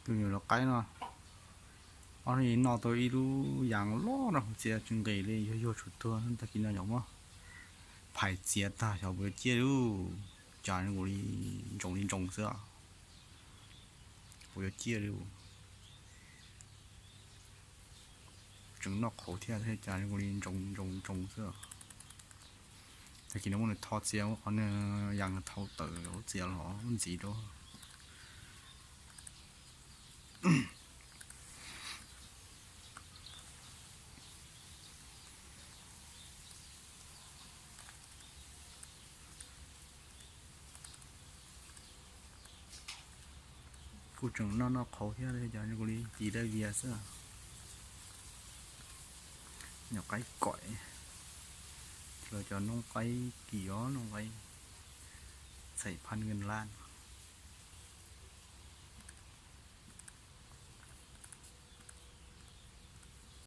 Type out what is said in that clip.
Tus nyuam lau qaib no, ob hnub noj tau ib lub yas loj no, txiav tsis nqis li, yuag yuag tsuas tuag. Tag kis no yog muab phais txiav tag, xyov puas yuav ciaj li. Cas zoo li ntsoos li ntsoos xwb, puas yuav ciaj li. Tseem noj qhauv thiab, cas zoo li ntsoos ntsoos ntsoos xwb. Tag kis no muab nws tho txiav, qhov nws yas thau tawm ua txiav los ntxiv rau. Kuj tseem noj noj qhauv thiab, cas zoo li tis dab vias xwb. Nyuam qaib kom, los cov noob qaib kim os, noob qaib txhais phab nws laj.